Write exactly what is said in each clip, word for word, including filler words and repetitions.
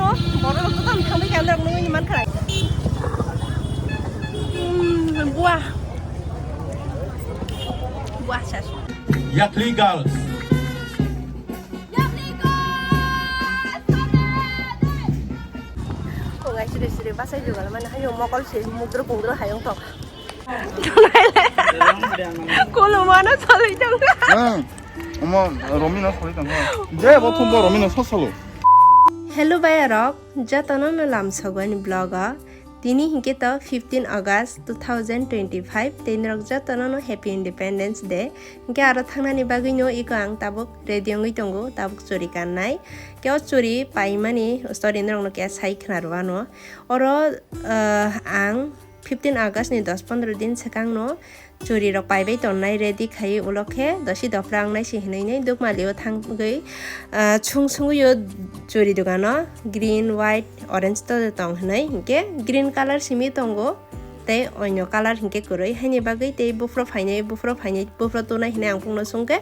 Borok rok joto thangwi kha, norok nugwi mankha. Hmm, buah. Buah sas. Yakli girls. Yakli girls. Kongai siri siri basai jugal mane hayo mokol se mudro kungdro hayong tok. Kolomano salai tong. Ang, omo romino salai tong. Je bo thumbo romino sosolo. Hello bayarok, jotono no lamsogoni vlog o. Tini hinkhe to fifteen August two thousand twenty-five, tei norok jotono no Happy Independence Day. Hinkhe aro thangnani bagwi no iko ang tabuk ready wngwi tongo, tabuk churi kannai. Khe o churi paimani story norok no khe sai khna rwano. Oro, ah, ang fifteen August ni dos pondro din swkang no churi rok paibai tonnai ready khai ulo khe dosi dopra wngnai se hinwi nei Dukmali o thangwi, ah, sung sungwi o churi dogano green, white, orange to tong hinwi hinkhe green colour simi tongo tei onyo colour hinkhe kwrwi haini bagwi tei buphuru phainai buphuru phainai buphuru tunai hinwi ang bukno sungkhe,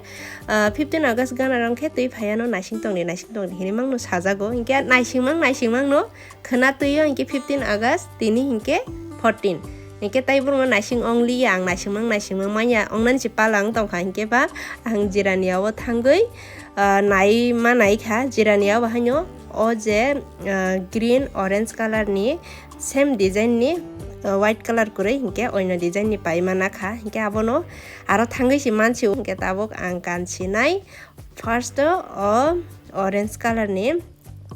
ah, fifteen August gana rang khe twi phaiano naising tongdi naising tongdi hinwi mangno sajago hinkhe naising mang naising mangno. Khwna twi o hinkhe fifteen August, tini hinkhe fourteen. Hinkhe tei borokno naising ong liya, ang naisingmang naisingmang manya, ongnani se pala wng tongkha hinkhe ba ang Jirania o thangwi, ah, nai ma nai kha. Jirania bo haino o je, ah, green orange colour ni same design ni, ah, white colour kwrwi hinkhe oino design ni pai mana kha. Hinkhe abono aro thangwi se mansi o hinkhe tabuk ang kansinai first o orange colour ni.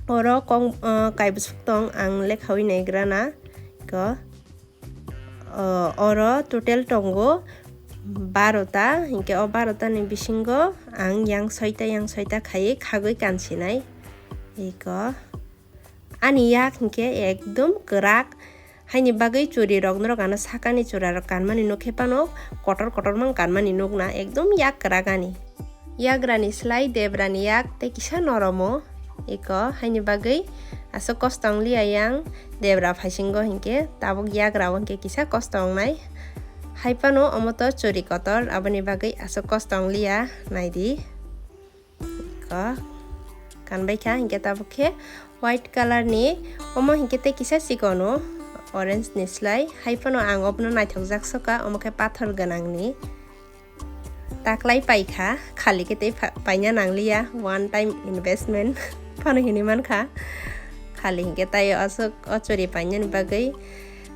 Oro kong, ah, kaibwswk tong ang lekhawi naigrana ko. Ah, oro total tongo barota, hinkhe o barota ni bisingo ang yang soita, yang soita khaiwi khagwi kansinai. Iko ani yak hinkhe ekdom kwrak. Haini bagwi churi rok norok ano sakani chura rok kanmani nukhe phano kotor kotor mang kanmani nukna ekdom yak kwrak ani. Yagrani slai debrani yak tei kisa noromo iko haini bagwi aswk kosto wng liya yang debra phaisingo hinkhe tabuk yagra o hinkhe kisa kosto wngnai. Hai phano omo to churi kotor aboni bagwi aswk kosto wng liya naidi. Ko kanbai kha hinkhe tabuk khe white colour ni omo hinkhe tei kisa chikono orange ni slai hai phano ang obono naithok jak soka omo khe pathor gwnang ni taklai pai kha khali khe tei pha-, paina nang liya one time investment phano hinwi man kha khali hinkhe tai aswk o churi painani bagwi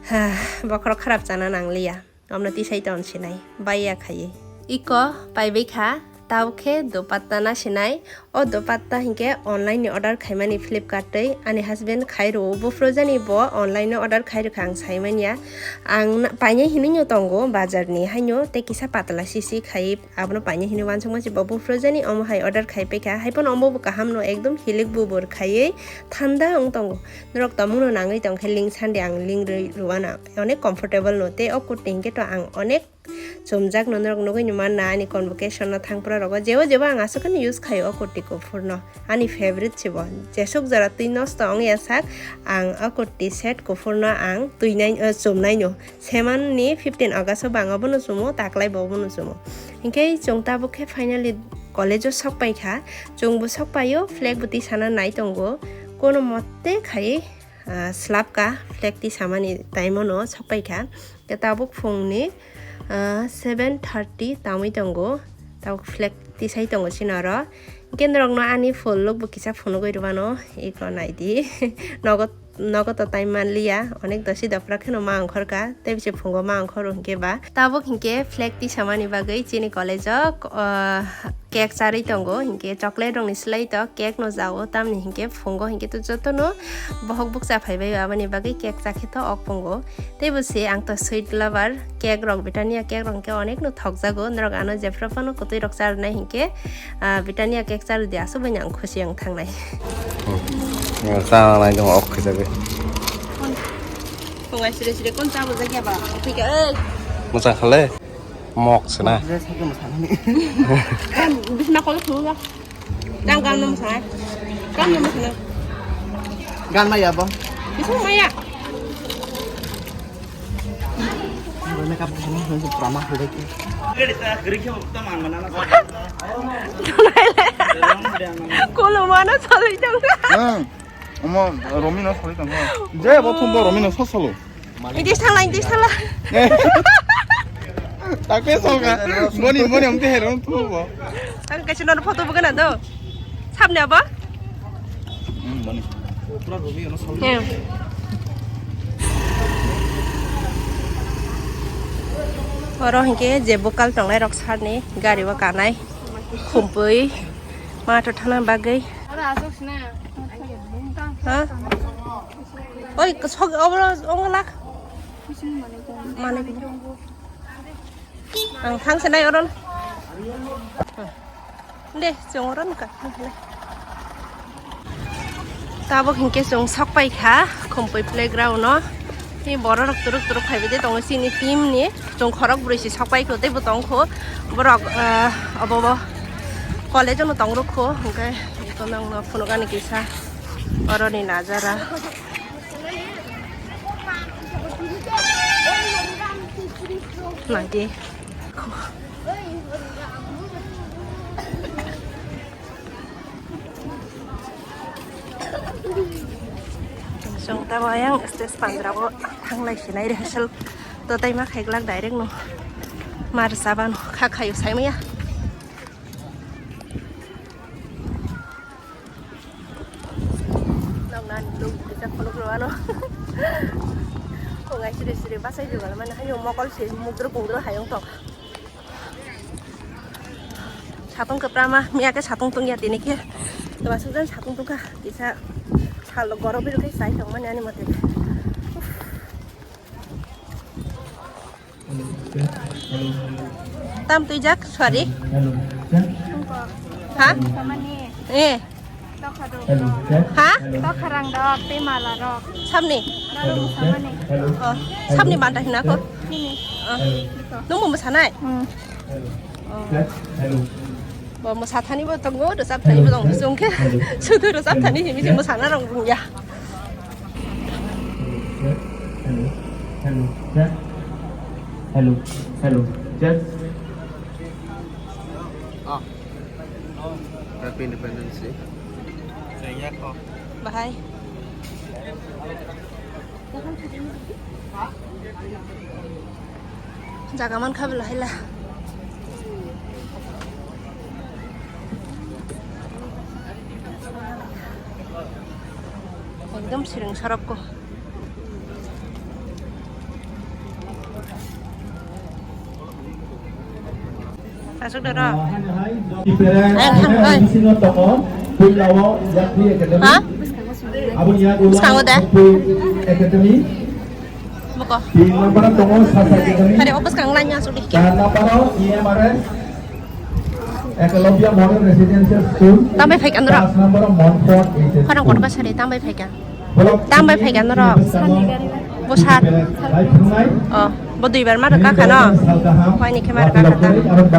ha bokhorok kharap chana nang liya. Amno tisai ton sinai, baiya khaiwi. Iko paibai kha, tao khe dupatta na sinai. O dupatta hinkhe online ni order khaimani Flipkart tei ani husband khai rwo. Buphuru jani bo online no order khai rwkha ang saimanya. Ang na-, painai hinwi no tongo bazar ni haino tei kisa patla sisi khai abono painai hinwi wansukma si bo buphuru jani omo hai order khai paikha. Hai phano omo bo kaham no ekdom hilik bubur khaiwi thanda wng tongo. Norok tongmung no nangwi tongkhe link sandi ang link rwi rwano. Onek comfortable no tei o kurti hinkhe to ang onek chumjak no norok nugwi ni manna ani convocation no thangphuru rogo jebo jebo ang aswk ani use khaio o kurti kuphur no ani favorite se bo jesuk jora twi nosto wngya sak ang o kurti set kuphur no ang twinai o chumnai no seman ni fifteen August o bo ang obono chumo taklai bo obono chumo hinkhe chwng tabuk khe finally college o sok paikha chwngbo sok paio flag bo tisana nai tongo kono mote khai ah, slapka flag tisamani time-o no sokpaikha. Khe tabuk phungni, ah, seven thirty tangwi tongo. Tabuk flag tisai tongo chini oro. Hwnkhe norokno ani full look bo kisa phunugwi rwmano. Eko naidi. Nogo, nogo to time manliya. Onek dosi dopra kheno ma ongkhorkha. Tei bisi phungo ma ongkhoro hwnkhe ba. Tabuk hwnkhe flag tisamani bagwi chini college-o, ah, cake charwi tongo, hinkhe chocolate rokni slai to cake no jao, tamni hinkhe phungo hinkhe to jotono bohok bukcha phaibai aboni bagwi cake chakhe to ok phungo. Tei bo se ang to sweet lover, cake rok Britannia cake rok hinkhe onek no thokjago, norok ano jephru phano kwtwi rok charwnai hinkhe, ah, Britannia cake charwdi aswk bai ang khusi wng thangnai. Hmm. Chana nai tong ok khe jagwi. Phungai sire sire kon cha bo jagya ba, thika ei. Mochang khale. Mok se na. Dress hakhe mwsanani. Em, bisna kolo thulu ya. Tang gan no mwsanai. Gan no mwsanai. Gan maya bo. Bisna maya. Aro makeup khana hwn se pura ma hule ki. Kolo mana salai tang. Hmm. Omo Romino sori tongkha. Je bo thumbo Romino sosolo. Inti sala, inti sala. Takle solka. Boni, boni, amte hero thumbo. Ang kaisa noro photo bugana do. Sabni abo? Hmm, boni. Pura Romino solo. Hmm. Oro hinkhe je bokal tongnai rok sarni gari o kanai khumpui ma to thana bagwi. Ha? Oi, sok, obro, ong lak. Mane. Ang thang se nai oron. De, chwng oron ka. Tabok hinkhe chwng sok pai kha, Khumpui playground no. Ni borok rok turuk turuk phaibai de tongo chini team ni. Chwng khorok bwrwi se sok pai kho, tei bo tong kho. Borok, ah, obo bo college no tong rok kho, hinkhe to nang no phunukani kisa. Oroni najara. Naidi. Chwng tamo ayang stage panjra o thanglai sinai rehearsal to tei ma khaiglak direct no mar sabano kha khayo saimaya. Nokna ni twi kisa khuluk rw ano. Khwngai siri siri bachai rw ano mane haino mokol se mudro kungdro hayung tok. Satung kwprama miya khe satung tungya tini khe. Twma sukjan satung tungkha kisa sal gorok bini khe chai tongmani ani mote. Tam twijak, sorry. Ha? Eh. Ha? Tokharang rok, tei mala rok. Samni? Oh, samni banta hina ko? Oh. Nung bo mwsanai? Oh. Bo mwsathani bo tongo, rwchapthani bo tongo, chwng khe sudu rwchapthani himi se mwsana rok bungya. Hello, hello, check. Hello, hello, check. Ah. Happy Independence Day. Bahai. Jaga mankha belai haila. Ekdom siring sorok ko. Asuk doro. Ang thang oi. Ha? Bwskango de. Boko. Hari o bwskang lainyo asuk di. Tambai phaikha norok. Khorang kotor ka sari tambai phaikha. Tambai phaikha norok. Bo sat. Oh, bo duibar ma rwkha kha no. Hoini khe ma rwkha kha ta.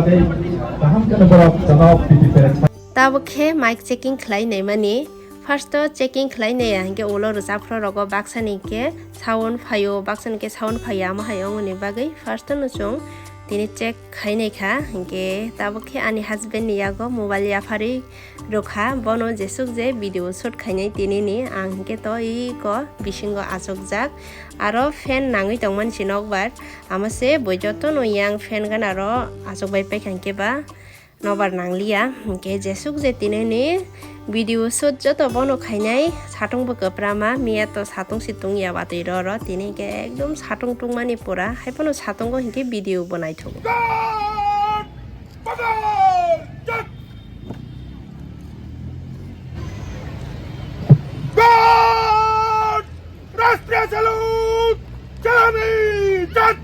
Tabuk khe mic checking khlai naimani. First o checking khlai naiya hinkhe ulo rwchapkhro rogo baksa ni khe sound phaio, baksa ni khe sound phaiya, amo hai ongoni bagwi first o no chwng tini check khai naikha, hinkhe tabuk khe ani husband ni yago mobile yapharwi rwkha, bono jesuk je video shoot khainai tinini, ang hinkhe to iko bisingo achukjak, aro fan nangwi tongmani se nokbar, amo se bo jotono yang fan ganaro achukbai paikha hinkhe ba nokbar nangliya, hinkhe jesuk je tinini video shoot joto bono khainai, satung bo kwprama, miya to satung se tungya watwi roro, tini hinkhe ekdom satung tungmani pura, haiphano satungo hinkhe video bo naithogo. God! Rashtriya salute! Salami jat!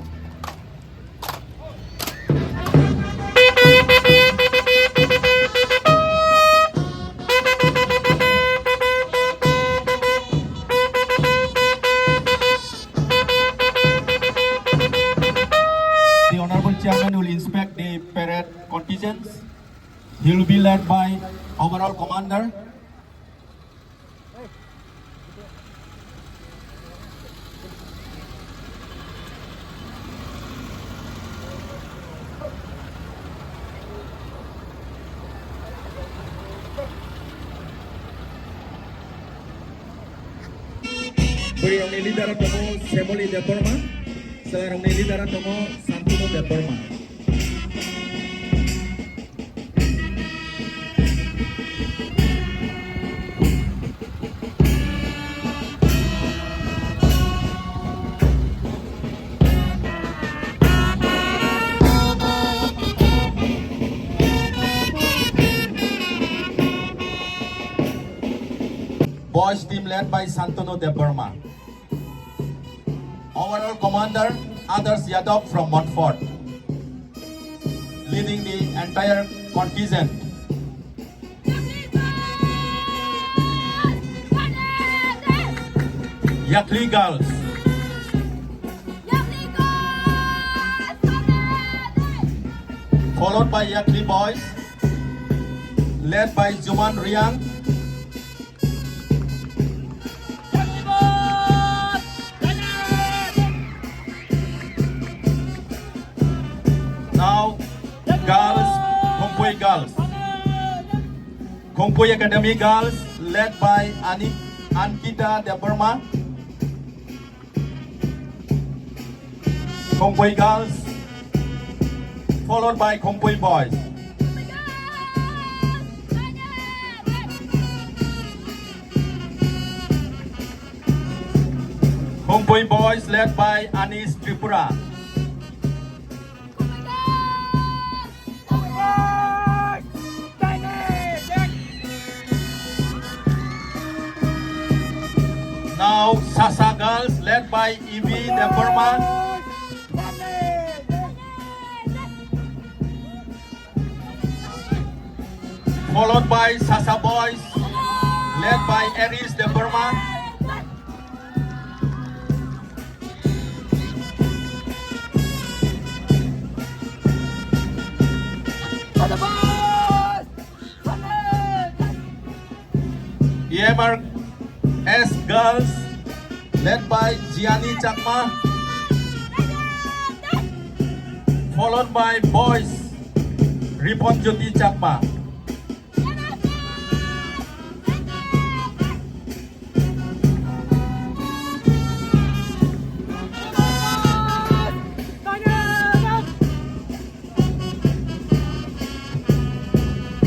The Honorable Chairman will inspect the parade contingents. He will be led by Overall Commander. Bwrwirokni leader tongo Semoli Debbarma, chwlarokni leader tongo Santanu Debbarma. Boys team led by Santanu Debbarma. Overall commander Adarsh Yadav from Montfort, leading the entire contingent. Yakli girls, followed by Yakli boys, led by Juman Riang. Now, girls, Khumphwi girls. Khumphwi Academy girls, led by Ani-, Ankita Debbarma. Khumphwi girls, followed by Khumphwi boys. Khumphwi boys led by Anis Tripura. Now, Sasa girls led by Ibi Debbarma, followed by Sasa boys led by Aris Debbarma. E M R S girls led by Jiani Chakma, followed by boys Ripon Jyoti Chakma.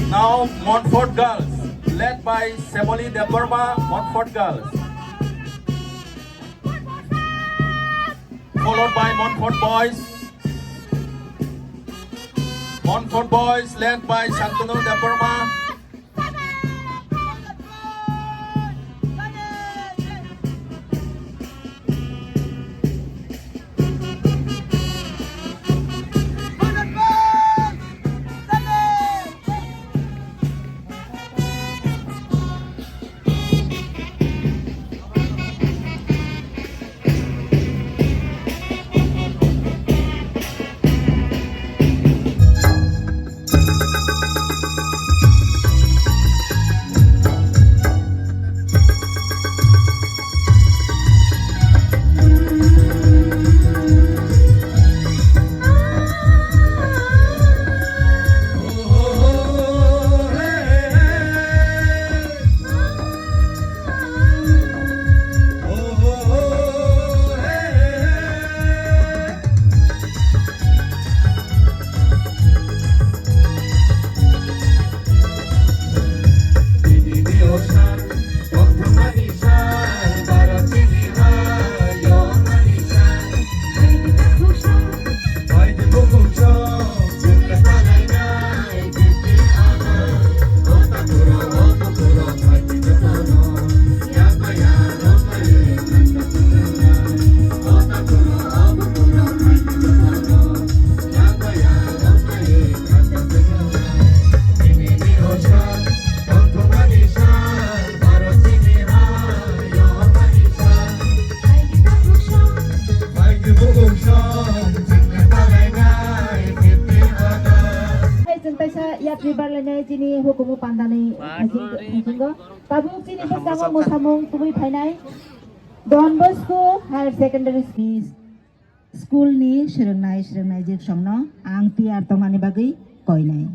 Now Montfort girls, led by Semoli Debbarma, Montfort girls. Followed by Montfort boys. Montfort boys led by Santanu Debbarma. Hai, chwng kaisa yapri barlainai chini hukumu pandani hajing-, hasingo. Tabuk chini bwskango mwsamung tubui phainai Don Bosco Higher Secondary School ni swrwngnai swrwngnai jiksongno ang tiyar tongmani bagwi koinai.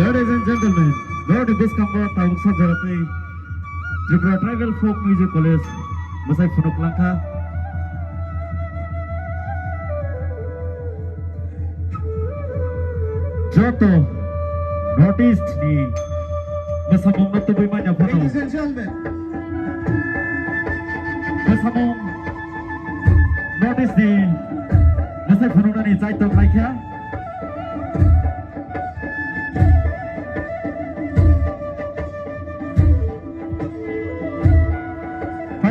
Ladies and gentlemen, norok ni bwskango tabuk sab jora twi Tripura Tribal Folk Music College mwsai phunuk langkha. Joto North East ni mwsamung no tubui manya phano. Ladies and gentlemen. Mwsamung North East ni mwsai phunuknani chaito khlaikha.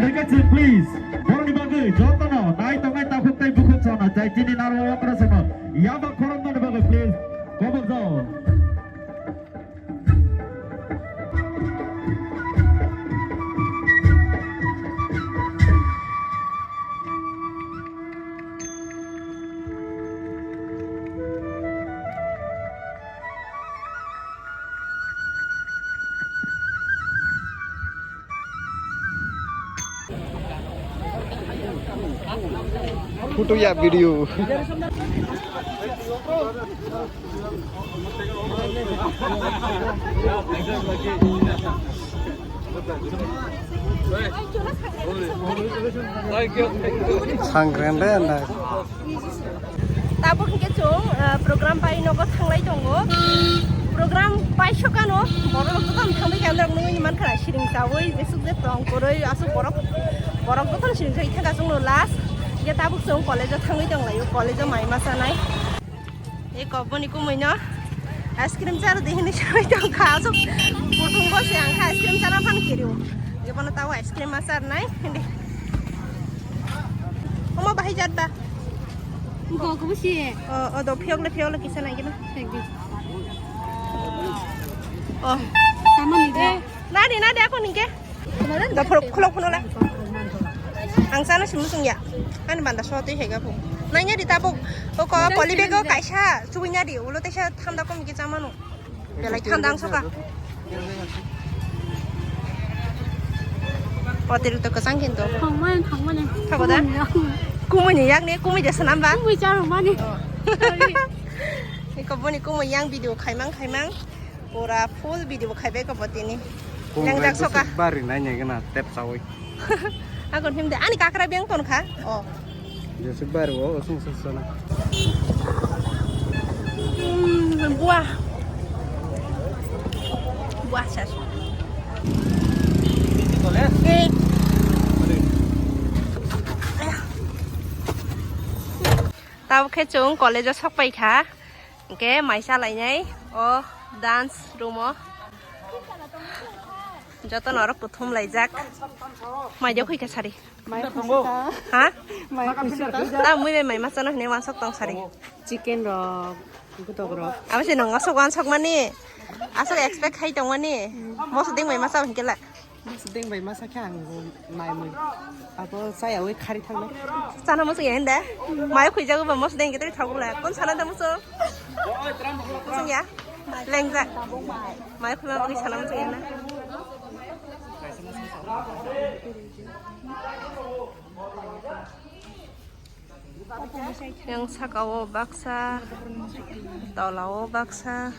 Phaikha chwng, please. Borokni bagwi jotono nai tongnai takhuk tei bukhuk chona jai chini narwk yagra sema yaba khoroknani bagwi, please. Kobok jao. Photo ya video. Sangkren de na. Tabuk hingke chwng, ah, program pai nogo thanglai tongo. Program pai sokano borok rok jotono thangwi khe norok nugwi mankha siring chawi jesuk je tong kwrwi aswk borok, borok jotono siring chawi thangkha chwngno last. Hingke tabuk chwng college o thangwi tonglaio, college o mai ma chanai. Eko boni kumui no ice cream charo de hinui sawi tongkha, aswk kutung bo se ang kha ice cream chana phano kiriu. Ebono tao ice cream ma charnai hindi. Omo bahai jat ba? Buko ko busi. O, o do phiyok le phiyok le kisa nai gino. Thank you. O. Tamo ni de. Nadi, nadi, ako ningke. Da phulok, phulok, phulok la. Ang sana simu sung ya. Ani banda so tei hega bu. Nanya di tabuk. O ko polybag o kaisa. Subunya di. Ulo tesa thanda kom ke chamanu. Belai thanda ang soka. Hotel to kasang kinto. Thangmani, thangmani. Thago da? Kumui ni yak. Kumui ni yak ne, kumui de sanam ba? Kumui charo mani. Oh. Sorry. Iko boni kumui yang video khaimang, khaimang. Pura full video bo khaibai ko bo tini. Yang jak soka. Bari nai nai gana tep chawi. Akon himde ani kakra beng ton kha. Oh. Jesuk bari o sung sung sana. Hmm, buah. Buah sas. Eh. Tabuk khe chwng college o sok pai kha. Hingke mai chalainai o dance room o. Joto norok kuthum laijak. Mai de khuika sari. Mai khuisita. Ha? Mai khuisita. Ta mui bai mai masa no hine wansok tong sari. Chicken rok, gutok rok. Abo se nongo sok wansok mani. Asok expect khai tong mani. Moso ding mai masa hingke la. Ding bai masa khe ang bo mai mui. Abo chaya oi khari thangnai. Chana muchung ya hinde. Mai khuijago ba mos ding gitri thago la. Kon sana da muchung? Muchung ya? Lengjak. Mai khuima bagwi sana muchung ya na. Yang saka o baksa, tola o baksa.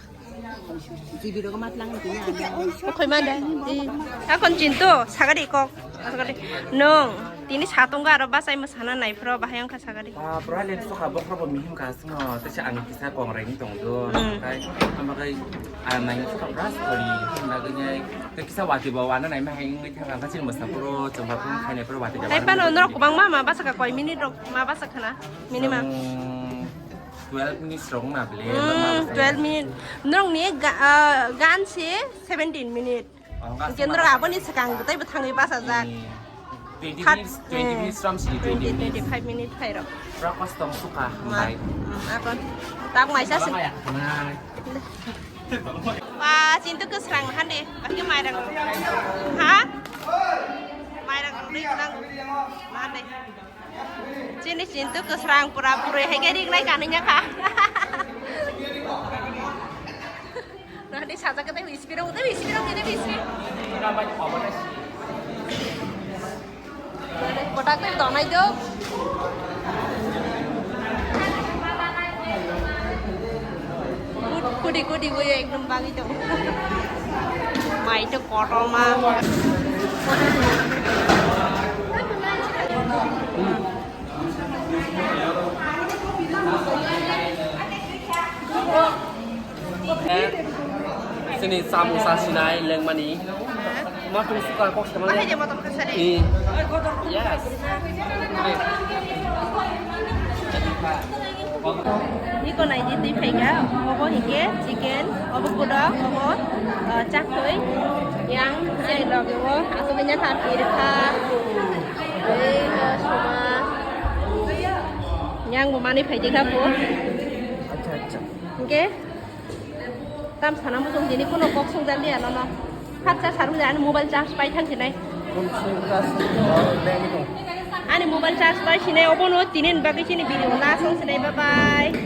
Bukhoi ma de. I, akon chintu, sagadi kok. Sagadi. Nung, tini satung ga aro basai mo sana nai pro bahai ang kha sagadi. Ah, pro halen so kha bokro bo mihim kha sino, tese ang kisa kong reng tong do. Hmm. Kai, ama kai, ah, nai so kha bras kori, na ganyai. Tei kisa watwi bo wana nai ma hai wngwi thang ang kha chini bwsa phuru chwng ba phuru khainai phuru watwi da. Hai phano norok kwbangma ma basa kha koi minute rok ma basa khana minimum. Chwng twelve minutes rok wngna bele. Hmm, twelve minute. Norok ni ga-, ah, gan se seventeen minute. Oh, ga. Hingke norok aboni swkang tei bo thangwi basa jak. Hmm. Twenty minutes, twenty minutes rom si, twenty minutes. Twenty, twenty-five minute phai rok. Pura kosto wng sukha, ma, bai. Hmm, akon. Tak mai sa si. Maya, maya. Ba, chintu kwsrang hande, ba khe mairang rw-, ha? Mairang rwgwi gwnang hande. Chini chintu kwsrang pura purwi hai khe rignai kanwi nya kha. Nang di sajak khe tei ispi rw, tei ispi rw, tei ispi. Kotak tei tonai do. Gudi gudi boyo ekdom bagi dong. Mai to kotorma. Sini samosa sinai lengmani. Matung suka kok sama. Bahai je motom kasari. Eh. Yes. Iko nai di twi phaikha, obo hinkhe chicken, obo pura, obo, ah, chaktwi, yang, ani loge o, aswk wngya tha pirkha, tei, ah, soma, yang bo manwi phaidi kha bo. Acha, acha. Hinkhe, tam sana muchung dini kuno kok songjakliya nono. Phatsa sarung ani mobile charge pai thang sinai. Ani mobile charge pai sinai, obono tinin bagwi chini video last song sinai, bye bye.